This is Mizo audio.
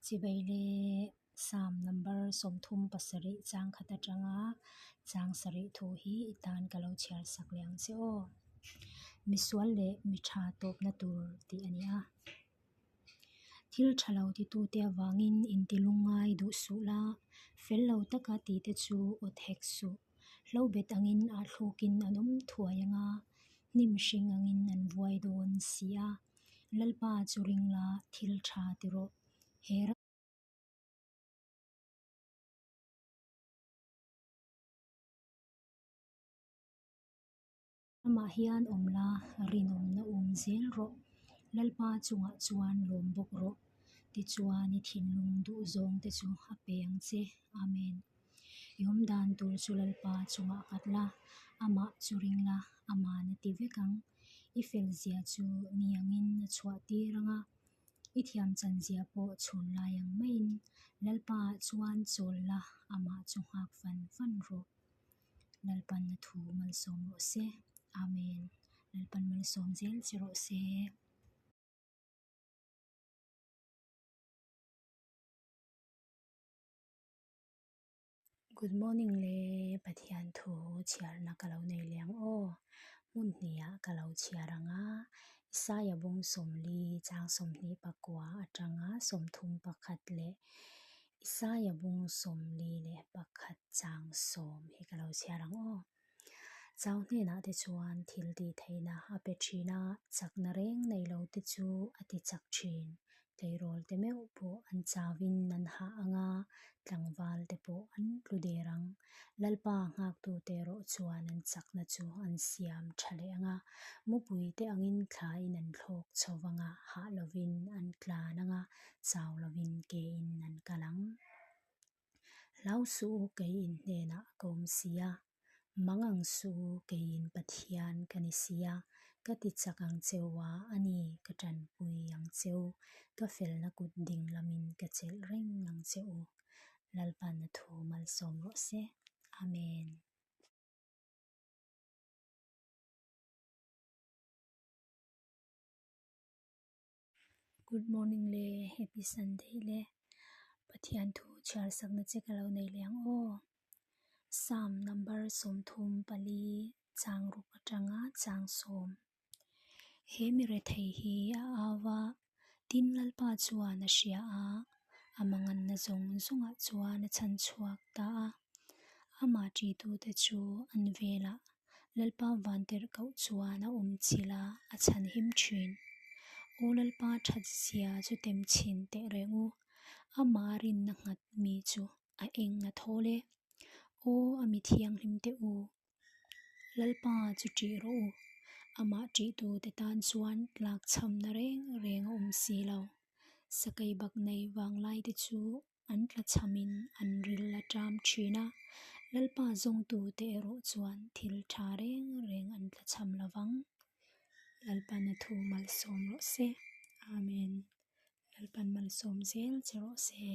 Chibai le Psalm number 37 chang khat atanga chang sarih thu hi i tan ka lo chhiar sak leh ang che aw. Misual leh mi tha tawpna tur tih a ni a. Thil tha lo titute avangin intilungngai duh suh la, fel lo taka tite chu awt hek suh. Hlobet angin a thlukin an awm thuai ang a, hnim hring angin an vuai dawn si a. Lalpa chu ring la, thil tha ti rawh. He ramah hian awm la, rinawmna um zel rawh. Lalpa chungah chuan lawm bawk rawh. Tichuan i thinlung duhzawng te chu a pe ang che. Amen. I awm dan tur chu Lalpa chungah nghat la, amah chu ring la, aman a ti vek ang. I felzia chu ni angin a chhuah tir ang a, i thiam chanzia pawh chhun lai ang maiin Lalpa ah chuan chawl la, amah chu nghak fan fan rawh. Lalpan a thu malsawm rawh se. Amen. Lalpan malsawm zel che rawh se. Good morning le Pathian thu chhiarna ka lo nei leh ang aw. Hmun hnih ah ka lo chhiar ang a, Isaia bung 40 chang 29 atanga 31 leh Isaia bung 41 chang 10 hi ka lo chhiar ang aw. Chau hnenah te chuan thil tih theihna a pe thin a, chakna reng nei lo te chu a ti chak thin. Tleirawl te meuh pawh an chauin an hah ang a, tlangval te pawh an tlu der ang. Lalpa nghaktute erawh chuan an chakna chu an siam tha leh ang a, mupui te angin thlain an thlawk chho vang a, hah lovin an tlan ang a, chau lovin kein an kal ang. Hlau suh u kei in hnenah ka awm si a, mang ang suh u kei in Pathian ka ni si a, ka ti chak ang che u a, a ni, ka tanpui ang che u, ka felna kut ding lamin ka chelh reng ang che u. Lalpan a thu malsawm rawh se. Amen. Good morning le happy sunday le Pathian thu chhiar sakna che ka lo nei leh ang aw Psalm number 34 chang ruk atanga chang 10 he mi rethei hi a au a tin Lalpa chuan a hria a a manganna zawng zawngah chuan a chhan chhuak ta a amah ṭitute chu an velah Lalpa vantirh koh chuan a awm chilh a, a chhan him thin. Aw Lalpa that zia chu tem chhin teh reng u, amah rinna nghat mi chu a eng a thawl e. Aw a mi thianghlim teh u, Lalpa chu ṭih rawh u, amah ṭihtute tan chuan tlakchhamna reng reng a awm si lo. Sakei bak nei vanglai te chu an tlachhamin an ril a ṭam ṭhin a, Lalpa zawngtute erawh chuan thil ṭha reng reng an tlachham lo vang. Lalpan a thu malsawm rawh se. Amen. Lalpan malsawm zel che rawh se.